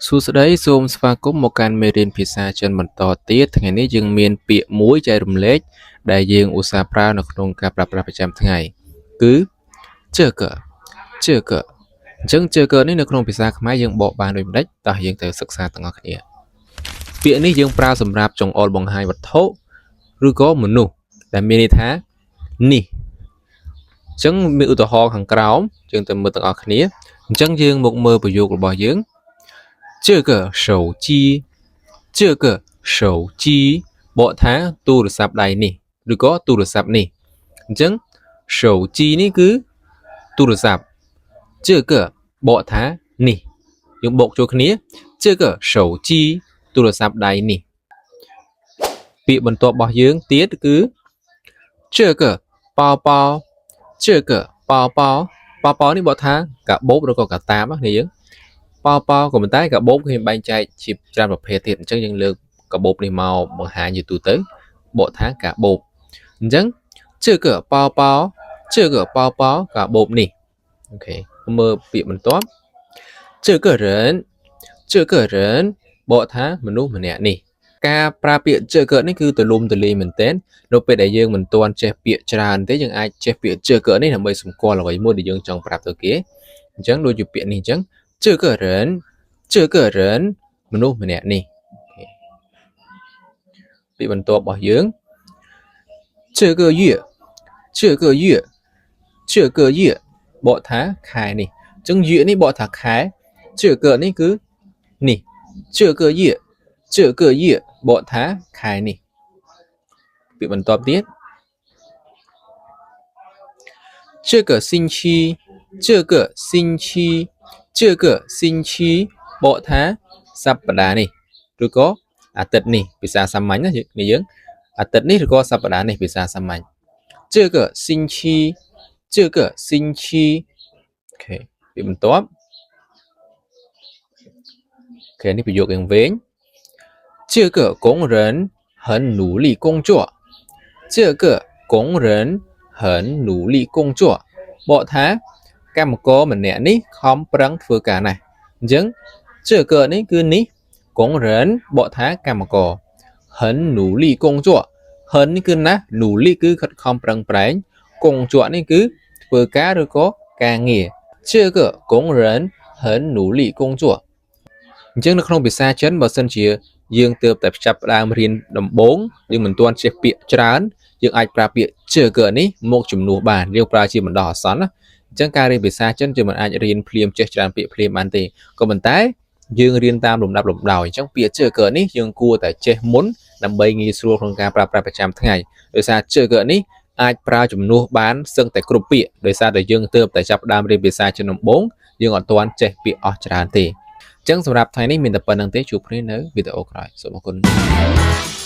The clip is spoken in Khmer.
សួស្តីសូមស្វាគមន៍មកកាន់មេរៀនភាសាចិនបន្តទៀតថ្ងៃនេះយើងមានពាក្យមួយចែករំលែកដែលយើងឧស្សាហ៍ប្រើនៅក្នុងការប្រើប្រាស់ប្រចាំថ្ងៃគឺ 这个这个អញ្ចឹង 这个នេះនៅក្នុងភាសាខ្មែរយើងបកបានដូចម្ដេចតោះយើងទៅសិក្សាទាំងអស់គ្នាពាក្យនេះយើងប្រើសម្រាប់ចង្អុលបង្ហាញវត្ថុឬក៏មនុស្សដែលមានន័យថានេះអញ្ចឹងមានឧទាហរណ៍ខាងក្រោមយើងទៅមើលទាំងអស់គ្នាអញ្ចឹងយើងមកមើលប្រយោគរបស់យើង 这个手机这个手机បកថាទូរស័ព្ទដៃនេះឬក៏ទូរស័ព្ទនេះអញ្ចឹង手机នេះគឺទូរស័ព្ទ这个បកថានេះយើងបូកចូលគ្នា这个手机ទូរស័ព្ទដៃនេះពាក្យបន្ទាប់របស់យើងទៀតគឺ这个包包这个包包包包នេះបកថាកាបូបឬក៏កាតាបណានេះយើង ប៉ោប៉ោក៏ប៉ុន្តែកាបូបគេបែងចែកជាច្រើនប្រភេទទៀតអញ្ចឹងយើងលើកកាបូបនេះមកបង្ហាញជាទូទៅបកថាកាបូបអញ្ចឹង这个包包这个包包កាបូបនេះ OK មើលពាក្យបន្ទាប់这个人这个人បកថាមនុស្សម្នាក់នេះការប្រើពាក្យ这个នេះគឺទូលំទូលាយមែនទែននៅពេលដែលយើងមិនទាន់ចេះពាក្យច្រើនទេយើងអាចចេះពាក្យ这个នេះដើម្បីសម្គាល់អ្វីមួយដែលយើងចង់ប្រាប់ទៅគេអញ្ចឹងដូចជាពាក្យនេះអញ្ចឹង 这个人这个人មនុស្សម្នាក់នេះពាក្យបន្ទាប់របស់យើង这个月这个月这个月បកថាខែនេះអញ្ចឹង月នេះបកថាខែ这个នេះគឺនេះ这个月这个月បកថាខែនេះពាក្យបន្ទាប់ទៀត这个星期这个星期这个星期បកថាសប្តាហ៍នេះឬក៏អាទិត្យនេះភាសាសាមញ្ញណានេះយើងអាទិត្យនេះឬក៏សប្តាហ៍នេះភាសាសាមញ្ញ这个星期这个星期 OK ពីបន្ទាប់ OK នេះប្រយោគយ៉ាងវែង这个工人很努力工作这个工人很努力工作បកថាកម្មករម្នាក់នេះខំប្រឹងធ្វើការណាស់អញ្ចឹង这个នេះគឺនេះ工人បកថាកម្មករ很努力工作很នេះគឺណាស់努力គឺខិតខំប្រឹងប្រែង工作នេះគឺធ្វើការឬក៏ការងារ这个工人很努力工作អញ្ចឹងនៅក្នុងភាសាចិនបើសិនជាយើងទើបតែចាប់ផ្ដើមរៀនដំបូងយើងមិនទាន់ចេះពាក្យច្រើនយើងអាចប្រើពាក្យ这个នេះមកជំនួសបានយើងប្រើជាបណ្ដោះអាសន្នណាអញ្ចឹងការរៀនភាសាចិនយើងមិនអាចរៀនភ្លាមចេះច្រើនពាក្យភ្លាមបានទេក៏ប៉ុន្តែយើងរៀនតាមលំដាប់លំដោយអញ្ចឹងពាក្យ这个នេះយើងគួរតែចេះមុនដើម្បីងាយស្រួលក្នុងការប្រើប្រាស់ប្រចាំថ្ងៃដោយសារ这个នេះអាចប្រើជំនួសបានសឹងតែគ្រប់ពាក្យដោយសារតែយើងទើបតែចាប់ផ្ដើមរៀនភាសាចិនដំបូងយើងអត់ទាន់ចេះពាក្យអស់ច្រើនទេអញ្ចឹងសម្រាប់ថ្ងៃនេះមានតែប៉ុណ្្នឹងទេជួបគ្នានៅវីដេអូក្រោយសូមអរគុណ។